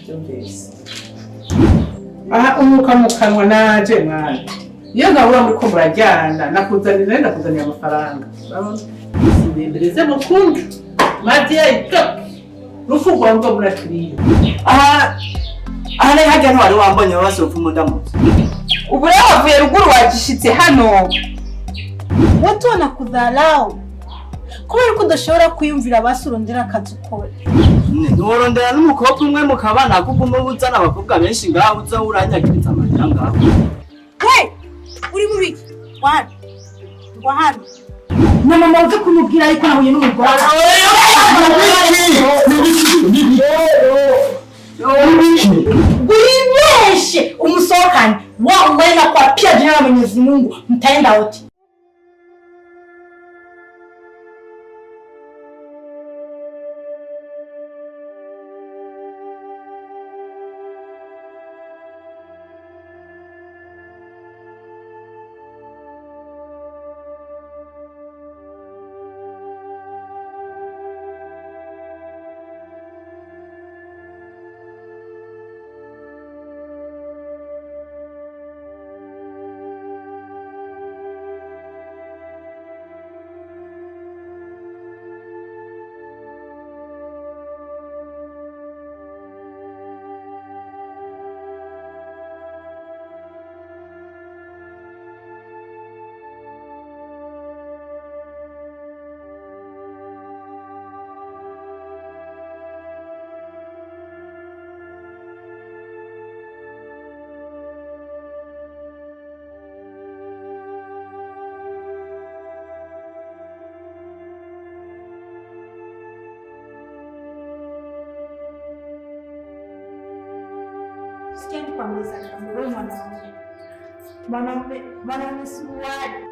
Nabyumvise. Aha umuka mu kanwa naje mwana. Iyo nkabura muri ko murajyana nakuzanira ndakuzanira amafaranga. Urabona? Simbembereze mukundu. Maji yayitoke. Rufu rwango muraturiye. Aha aha nayo hajya ntiwari wambonye basohoka umundamutse. Ubu rero wavuye ruguru wagishitse hano. Watu wanakudharau kubera ko udashobora kwiyumvira basi urondera akazi ukora. Ntiworondera n'umukobwa umwe mukabana kuko uguma uzana abakobwa benshi ngaho uza uranyagiriza amarira ngaho. Hey, uri mu biki? Wana ngwa hano. Na mama uze kumubwira yuko nahuye n'umugore. Guinyeshe umusohokane wallahi na kwa pia jina la Mwenyezi Mungu mtaenda wote. Sikieni kwa meza wewe mwanaume. Mwanaume, mwanaume suruali.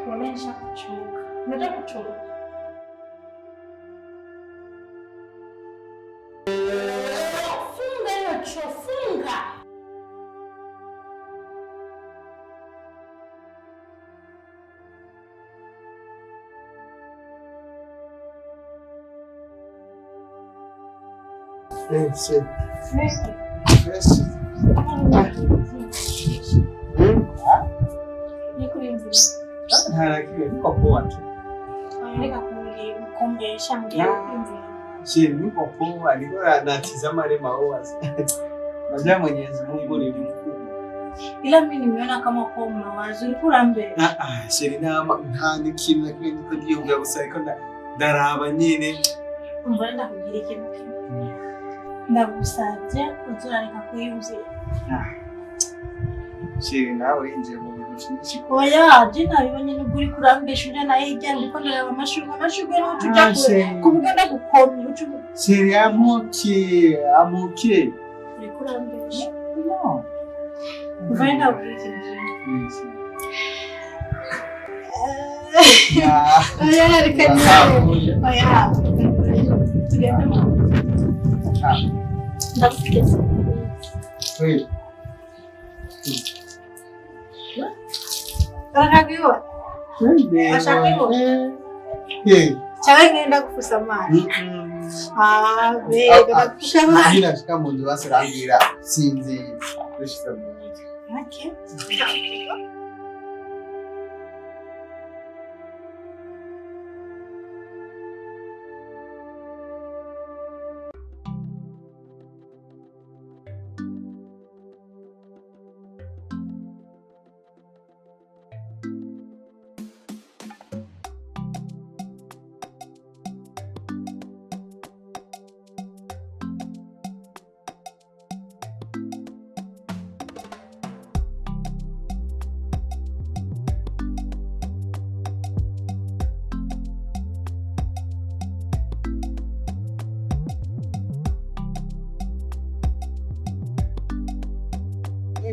Unaonyesha kuchoka. Unataka kuchoka. Funga hiyo choo, funga. Niko poa tu. Niko poa, niko natizama ile maua. Najua Mwenyezi Mungu ni mkubwa. Ila mimi nimeona kama kwa mawazo ulikuwa mbele. Ah ah, sheri nta n'ikintu na kimwe ndiko ndiyumvira gusa ariko ndaraba nyene. Umva ndakugira ikintu kimwe. Ndagusabye uzareka kuyumvira. Sheri nawe urinjiye mu bintu byinshi. Oya, je nabibonye nubwo uri kurambesha uje nayo hirya ndiko ndareba amashurwe amashurwe n'uco uja kure. Kuvuga ndagukomye uco Sheri amuke, amuke. uri kurambesha. No. Umva ndakugira ikintu kimwe. Oya, reka nibe. Oya. Tugende mu. Ndagufite. Urashaka kuyibona? Urashaka kuyibona? Cyangwa ngenda gufusa amazi. Ah, bega ndagufusha amazi. Nashika mu nzu basi urambwira sinzi dushitse mu nzu. Okay.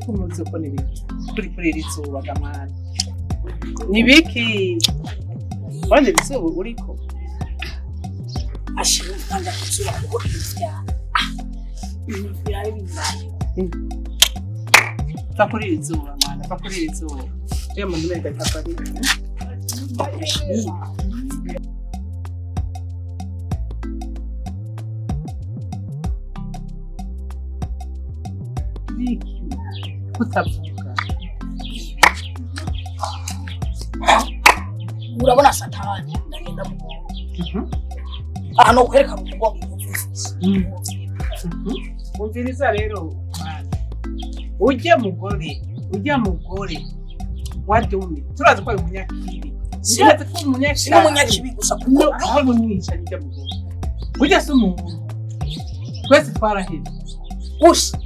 Kumuzi uko nibiki kuri kuri iri zuba ga mwana. Nibiki? Wanje iri zuba uriko. Ashira umupanga kuzuba kuko ibyaha. Ibintu birabe bibaye. Va kuri iri zuba mwana, va kuri iri zuba. Iyo muntu umenga ntapfa ari. Nibiki kutavuga. Urabona satani ndagenda mu ahantu kwereka mu mugongo. Umviriza rero ujya mugore, ujya mugore wadume turazi ko ari umunyakibi. Turazi ko Si n'umunyakibi gusa kuko aho mumwica ujya mugore ujya si umuntu twese twaraheze gusa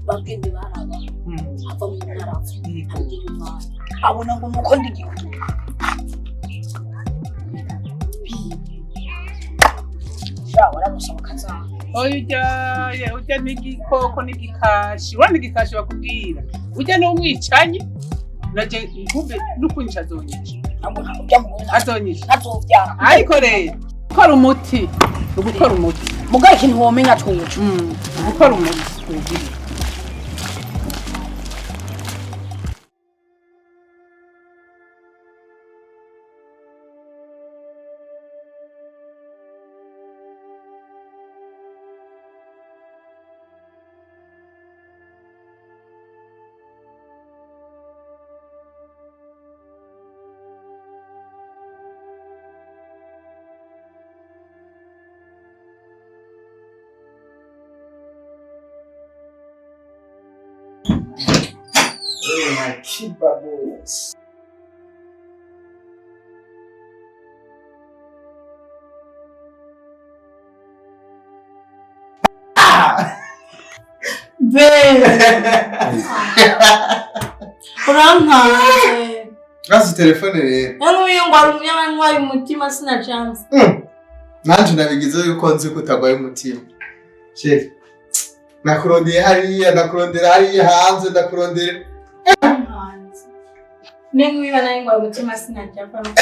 babwende baraba ava mu ntara abona ngo nuko ndi gihugu. Oya ujya n'igikoko n'igikashi, urabona igikashi bakubwira ujya n'umwicanyi naje nkumbe n'ukunyica azonyica azonyica ariko rero gukora umuti ugukora umuti mugabo ikintu womenya twuca ugukora umuti ugira. Kibabos. Urankanze. Nasi telefone rero. Yanuye ngo arumye umutima sina chance. Nanje nabigize yuko nzi ko utagwaye umutima. Chef. Nakurondeye hariya, nakurondera hariya hanze, ndakurondera. Nenguiba naye ngo umutima sina chance.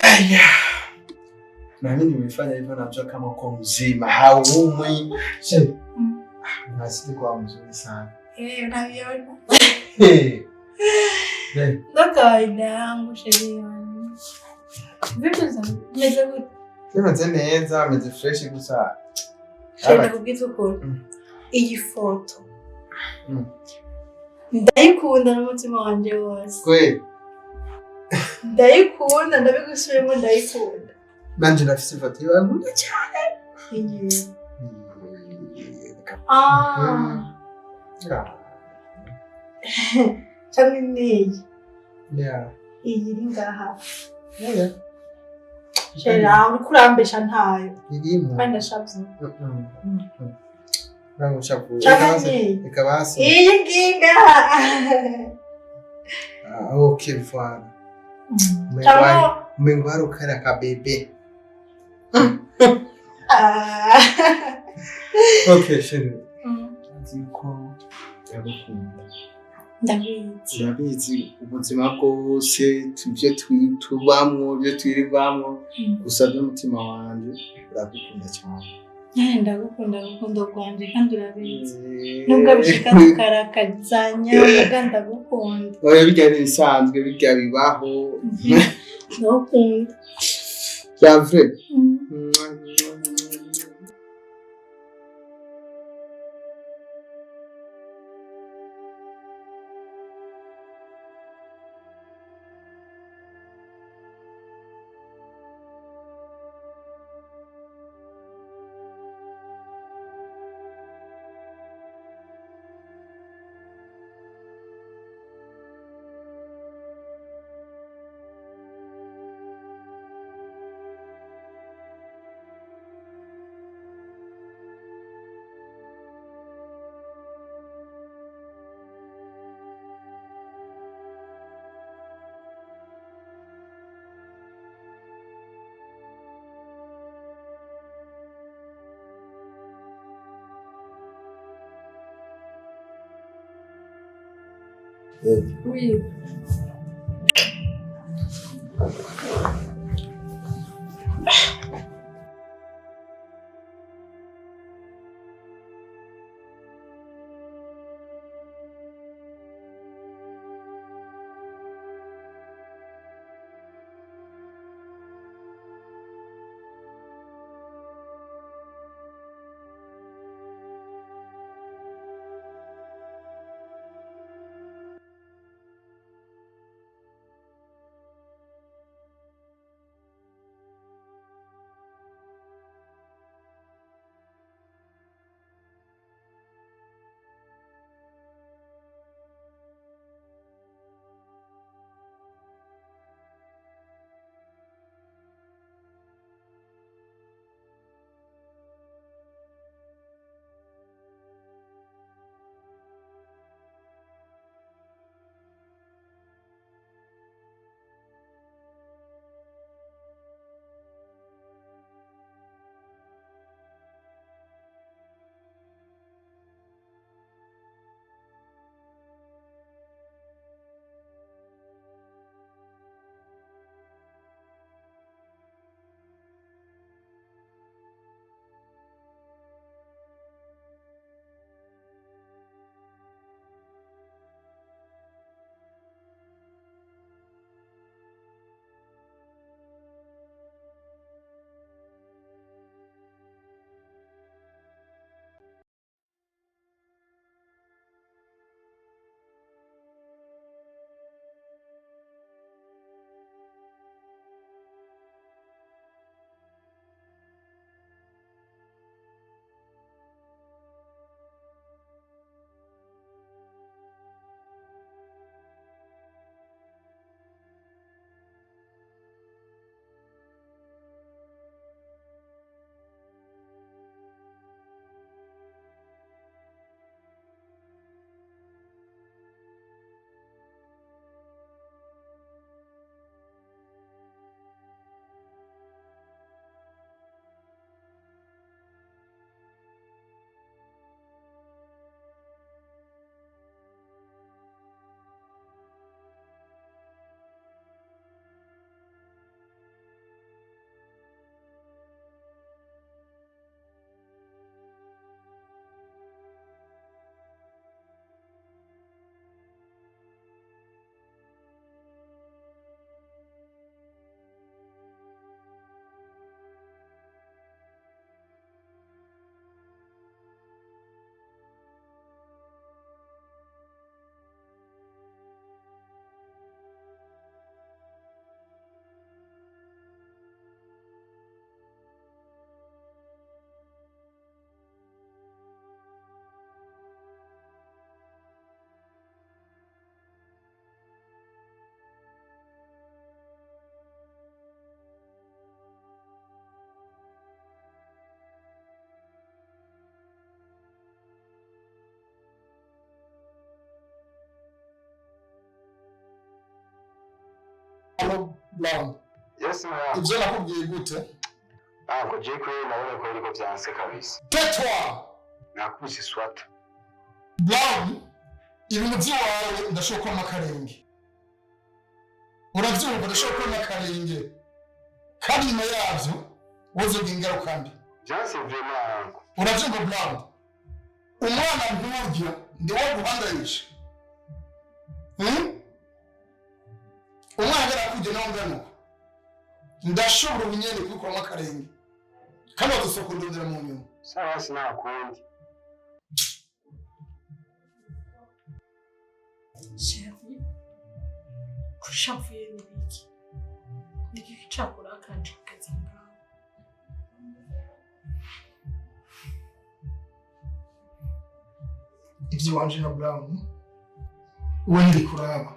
Na mimi nimefanya hivyo najua kama uko mzima, hauumwi. Chef. Unazidi kuwa mzuri sana. Unaviona. Ndo kawaida yangu sheria yangu. Vipi za? Meze gute? Meze neza, meze fresh gusa. Shenda kubwiza ukuri. Iyi foto. Ndayikunda n'umutima wanje wose. Kweli. Ndayikunda ndabigusubiyemo ndayikunda. Nanje ndafise ifoto yawe nkunda cyane. Iyi. Cyangwa niyi. Yeah. Iyi iri ngaha. Yeah. Shera uriko urambesha ntayo. Irimo. Kandi ndashavye. Ntabwo nshavuye. Cyangwa niyi. Reka basi. Iyi ngiyi ngaha. Okay, voilà. Cyangwa Umengwara ukara ka bebe. Okay, Sheri. Nzi ko ndagukunda. Ndabizi. Urabizi ubuzima bwose ibyo tubamwo ibyo twirirwamwo gusa n'umutima wanje uragukunda cyane. Nanjye ndagukunda urukundo rwanje kandi urabizi. Nubwo bishika tukarakazanya muga ndagukunda. Oya bijya bisanzwe bijya bibaho. Ndagukunda. Bya vrai. Oui. Brown. Yes, ma'am. Ibyo nakubwiye gute? Ntabwo je kwe nabona ko ariko byanse kabisa. Tais-toi. Nakubise swata. Brown, ibintu by'iwawe ndashobora kubona akarenge. Urabyumva, ndashobora kubona akarenge. Kandi nyuma yabyo wozogira ingaruka mbi. Byanse vraiment. Urabyumva Brown? Umwana nkurya ndi wo guhangayisha. Umwana arakujya nawe ungana uko. Ndashobora ubunyene kubikuramo akarenge. Kandi badusaba kundondera mu nyuma. Sawa sinakundi. Chérie, kushavuye n'ibiki? Niki cakurakaje kugeza ngaho? Ibyo wanje na Brown uwo ndi kuraba.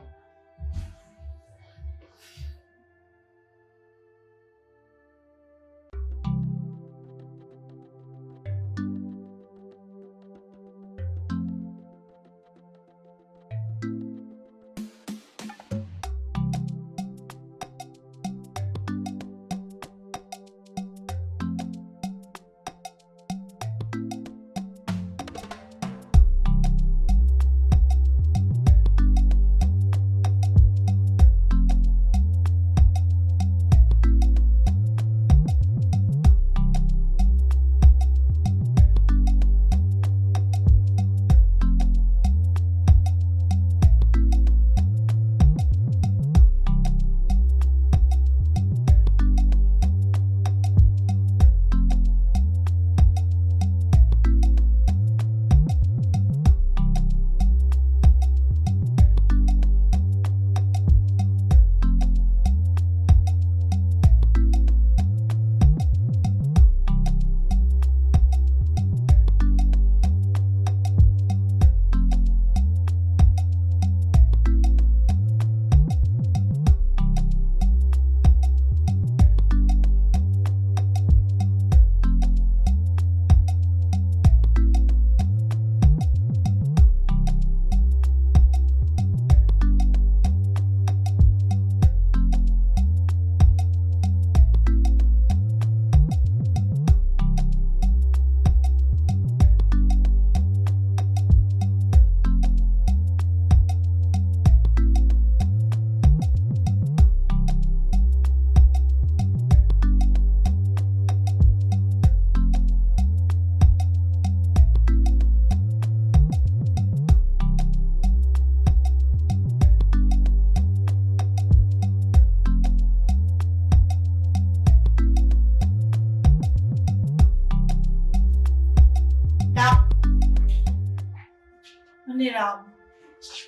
None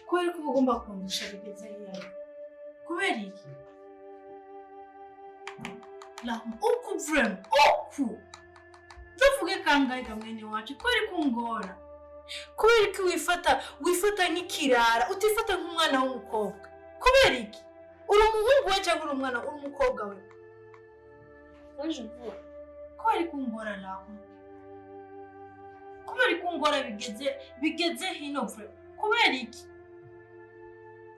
kubera ko ugomba kundusha bigeze hiya, kubera iki? Uku vraiment uku tuvuge kangahe ga mwene wacu, kubera ko ungora, kubera ko wifata nk'ikirara, utifata nk'umwana w'umukobwa, kubera iki? Uri umuhungu we cyangwa uri umwana uri umukobwa we? Kubera ko ungora nawe, kubera ko ungora bigeze hino vraiment, kubera iki?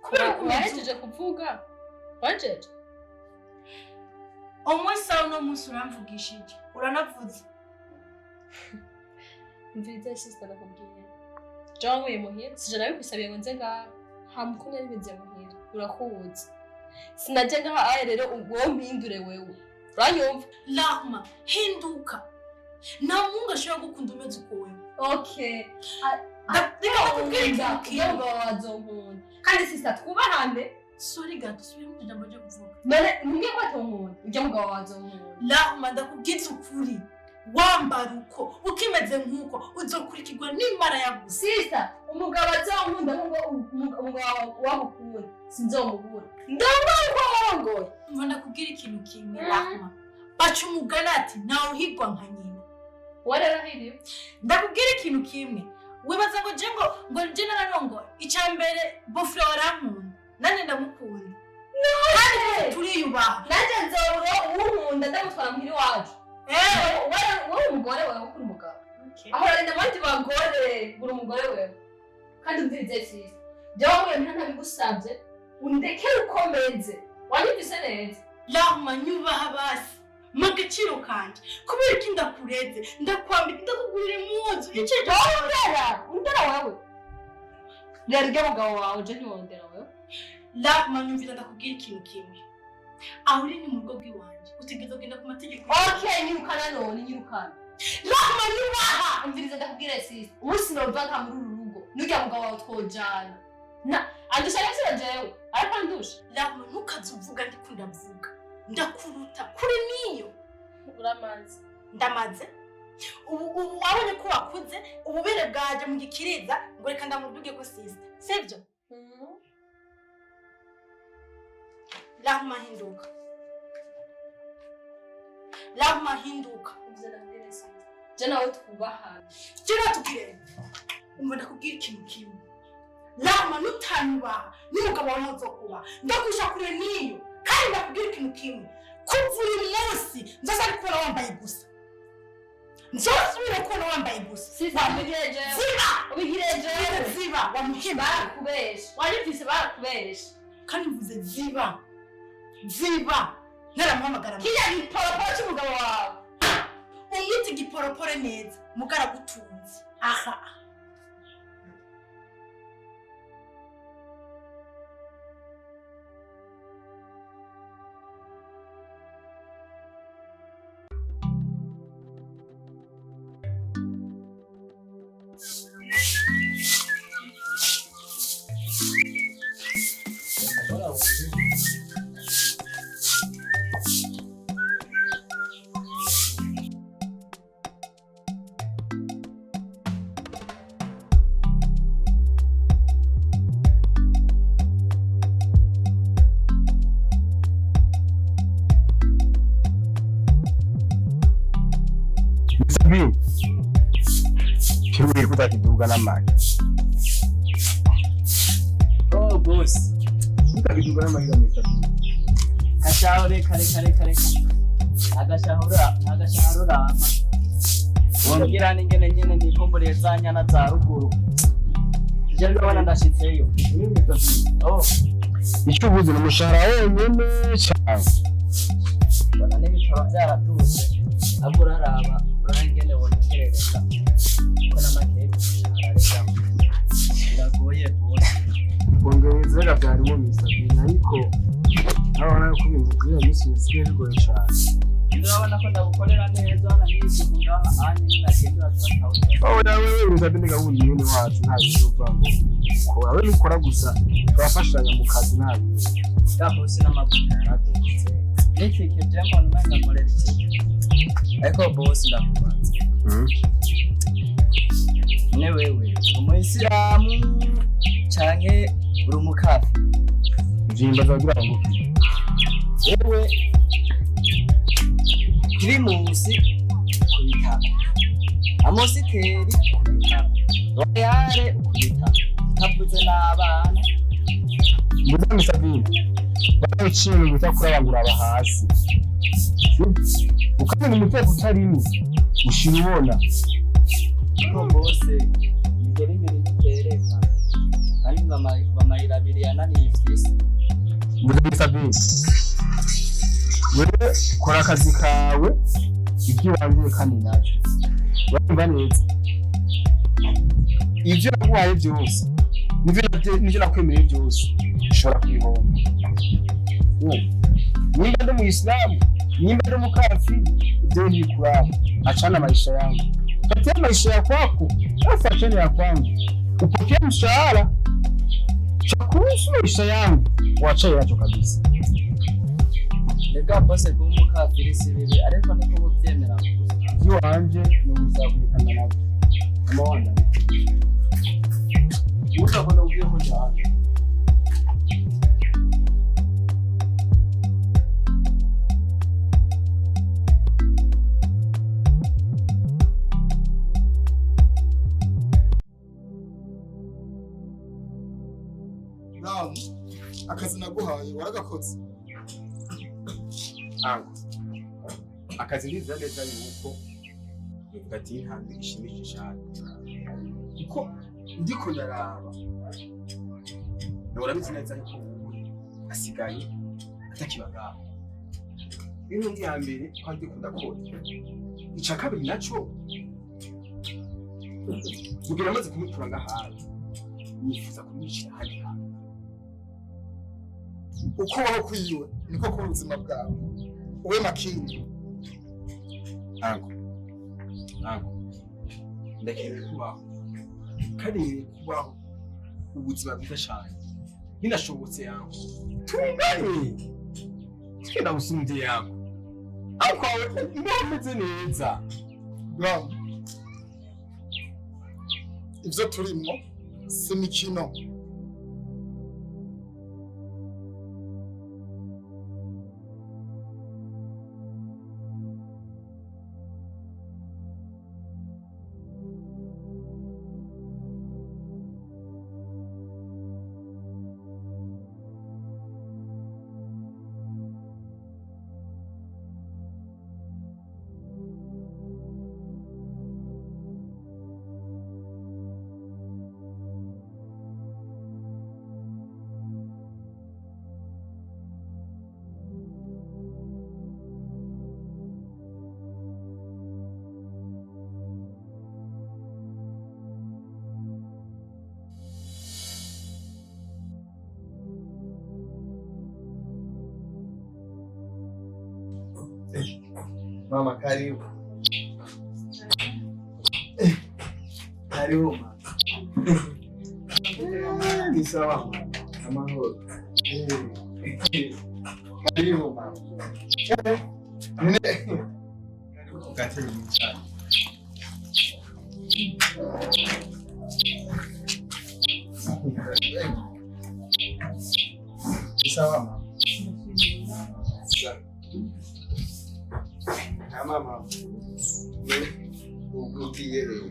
Kubera ko wahejeje kuvuga wajeje umwe sawa no munsi uramvugishije uranavuze. Mviriza sister nakubwiye jean we muhira sije nabikusabiye ngo nze ngaha nta mukuru nari meze muhira urakuzi sinaje ngaha aye rero ubwo mpindure wewe uranyumva. Lahma hinduka, nta mungu ashobora gukunda umeze uko wewe. Okay, reka ndakubwira ikintu kimwe wazonkunda kandi sister twubahane. Sorry gato, subira mu jambo ryo kuvuga. None ntumbwiye ko atonkunda ujya mugabo wazonkunda. Lahma ndakubwiza ukuri, wambara uko ukimeze nkuko uzokurikirwa n'imara yaguze. Sister umugabo azonkunda nkuko umugabo wagukunda sinzomubura ndongo uko warongoye. Mva ndakubwira ikintu kimwe Lahma, baca umugani ati ntawe uhigwa nka nyina. Wararahiriwe. Ndakubwira ikintu kimwe, wibaza ngo je ngo je nararongoye. Icya mbere bofre warankunda nanje ndamukunda kandi turiyubaha. Nanje nzobura uwunkunda ndamutwara muhira iwacu. Wowe umugore wawe ukuri umugabo. Aho uragenda mu bandi bagore buri umugore wewe kandi umvirize sister jewe ntabigusabye undekere ukomeze. Wanyumvise neza? Lahuma nyubaha basi. Magaciro kanje. Kubera iki ndakureze, ndakwambika, ndakugurira impuzu. Ico Wondera, undera wewe. Rero urya mugabo wawe je ntiwondera wewe. Lahuma nyumvira ndakubwira ikintu kimwe. Aho uri ni mu rugo rw'iwanje. Utegerezwa kugenda ku mategeko. Okay, nyirukana none, nyirukana. Lahuma nyubaha. Umviriza ndakubwira sisi. Umunsi nova nka muri uru rugo. N'urya mugabo wawe twojana. Na, andusha agaciro jewe. Ariko andusha. Lahuma ntukaze uvuga ndiko ndavuga. Ndakuruta kuri niyo. Uramaze. Ndamaze. Ubu wabonye ko wakuze, ububere bwaje mu gikiriza, ngo reka ndamuduge ko sister. Sivyo? Lahuma hinduka. Lahuma hinduka. Umviriza ndakubwira sisi. Je nawe twubahana. Je natubwire. Umva ndakubwira ikintu kimwe. Lahuma nutanyubaha, n'umugabo wawe ntuzokubaha. Ndagusha kure niyo. Kandi ndakubwira ikintu kimwe. Kuva uyu munsi nzoza ari kubona wambaye gusa. Nzosubire kubona wambaye gusa. Sisi ubigire jewe. Ziba! Ubigire jewe. Ziba! Wamuhimba. Barakubesha. Wanyumvise barakubesha. Kandi mvuze ziba. Ziba. Naramuhamagara. Kirya giporoporo cy'umugabo wawe. Umwita igiporoporo neza. Mugaragutunze. Aha. Kiruye kutakiduga n'amagi. Oh boss. Kutakiduga n'amagi Mr. B. Gashaho reka reka reka reka. Agashahura agashahura ama. Wambwira n'ingene nyene nikumburiye za nyana za ruguru. Je ndabona ndashitseyo. Mr. B. Oh. Icyo ubuze ni umushahara wenyene cyane. Mbona n'ibitaro byaratuje. Ahubwo uraraba urangene wongerereza. Ko n'amakeke umushahara reka. Biragoye boss. Kongereza reka byarimo Mr. B ariko urabona ko ibintu by'iyo minsi bisigaye bigoye cyane. Ndabona ko ndagukorera neza na n'isuku ngaha anye nagenda urafata. Oh nawe Mr. B ni gahunda nyene wacu nta bintu uvuga ngo ukora we nukora gusa turafashanya mu kazi nta bintu. Ya boss n'amavuta yaradutse. N'itike je mbona umenga nkorera iki. Ariko boss ndakubaza. Ne wewe umuyisilamu canke uri umukafi? Vyimba zagira ngo wewe Primusi ku bitaro, Amusiteri ku bitaro, Royale ku bitaro, ntavuze n'abana. Mbuze Mr. B baraciye bita kurabangura aba hasi. Ukamenya umuteko utarimo ushira ubona. Ko bose imigeri ibiri ntitereka kandi amayira abiri yananiye ivyisi. Mbuze Mr. B wewe kora akazi kawe ibyo wangiye kandi nacyo urumva neza ibyo naguhaye byose nivyo nakwemereye byose ushobora kubihomba. Nimba ndi umuyisilamu nimba ndi umukafiri ibyo ntibikuraba. Achana maisha yangu, patia maisha ya kwako alafu achane ya kwangu. Upokee mshahara cha kuhusu maisha yangu wachaye yacho kabisa. Reka bose kuba umukafiri si bibi ariko niko ubyemera gusa. Iby'iwanje ni ugusakurikana nabyo. Amawanda. Utakunda ugiye kuja hano. Naam, akazi naguhaye waragakoze. Ango. Akazi ndizera neza yuko bivuga ati intambwe ishimishije cyane. Kuko ndiko ndaraba. Urabizi neza yuko ubu asigaye Atakiba ngaho. Inkingi ya mbere twari dukunda kora. Ica kabiri naco mugira amaze kumukura ngahaye nifuza kumwicira ahandi hantu. Uko waho kwiwe niko kuba ubuzima bwawe, ube makini. Ango, ango, ndakeneye kubaho kandi nkeneye kubaho ubuzima bwiza cyane binashobotse yango tunganye tugenda gusumbya yango ariko wawe niba umeze neza. Brown, ivyo turimo si imikino. Mama, karibu. Karibu mama. Ni sawa mama. Amahoro. Karibu mama. Karibu gatebe cyane. Ni sawa mama. Mama, mama. Ugiye rero.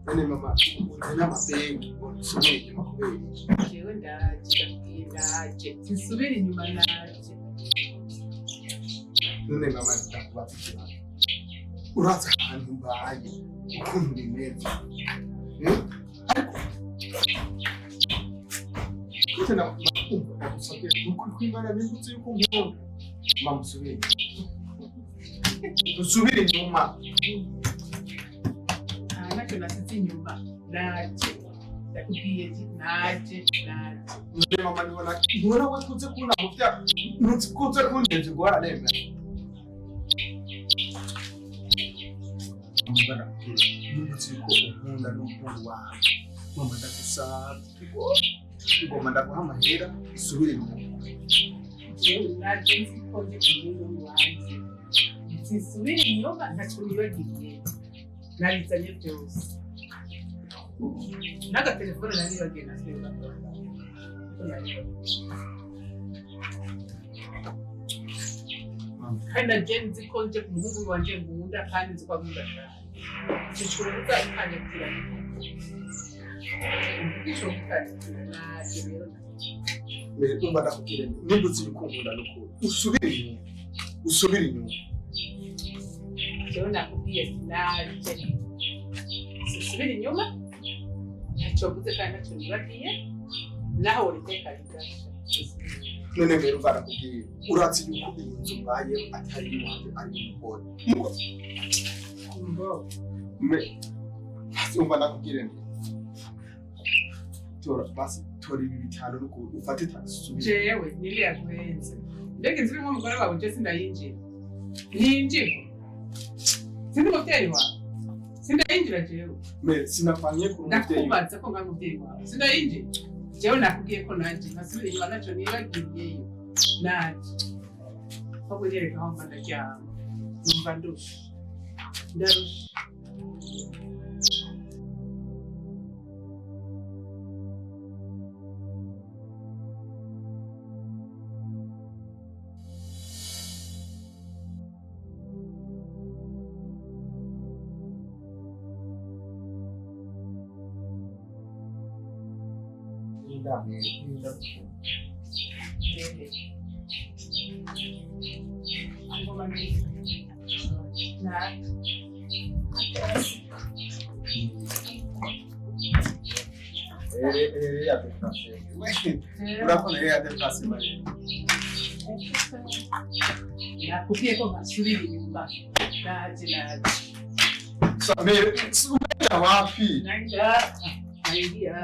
None mama, uzana amabenki ngo dusubire inyuma kubera iki? Jewe ndaje, ndakubwiye ndaje, sinsubira inyuma naje. None mama, ndakubaza ikibazo. Urazi ahantu mbaye ukuntu bimeze? Ariko gute nagusabye ukuri kw'Imana bindutse yuko nkunda. Mama, usubire inyuma. Usubire inyuma. Nta ntacyo nasize inyuma, naje. Ndakubwiye nti naje, naje. None mama, nibona ntubona ko tuze kubona mu bya ntuzi ko uze kundenza ingorane mbe. Mama, ndakubwira nibutse yuko unkunda n'urukundo wawe. Mama, ndagusabye ngoma ndaguha amahera usubire inyuma. Jewe naje nzi ko ndi kumwe wanje. Sinsubira inyuma ntacyo nibagiye. Nabizanye byose. N'agatelefone naribagiye nasubiye kugatora. Kandi naje nzi ko nje ku muhungu wanje nkunda kandi nzi ko ankunda cyane. Ico uzakanyakira. Ico ukanyakira naje rero naje. Mbere umva ndakubwira nti nibutse yuko unkunda n'ukuri. Usubire inyuma. Usubire inyuma. Jewe nakubwiye sinaje. Sinsubira inyuma, ntacyo mvuze kandi ntacyo nibagiye, naho uriteka rigasha. None mbere umva ndakubwira urazi yuko iyi nzu mbayeho atari iwanjye ari iy'umugore. Umva ndakubwira nti tora basi tora ibi bitanu n'ukuri ufate taxi usubire. Jewe nili yaguhenze. Mbega inzu irimo umugore wawe je sindayinjira. Ninjira. Sindi umuvyeyi wawe. Sindayinjira jewe. Mbere sinapanye kuri umuvyeyi. Ndakubaza ko ngana umuvyeyi wawe. Sindayinjira. Jewe nakubwiye ko nanje ntasubira inyuma ntacyo nibagiyeyo. Naje. Ahubwo nyereka aho mba ndaryama. Numva ndushe. Ndarushe. ya déplacement. Urabona ya déplacement rero. Nakubwiye ko nkasubira inyuma. Naje, naje. Sa- Mais unaenda wapi? Naenda, naingia.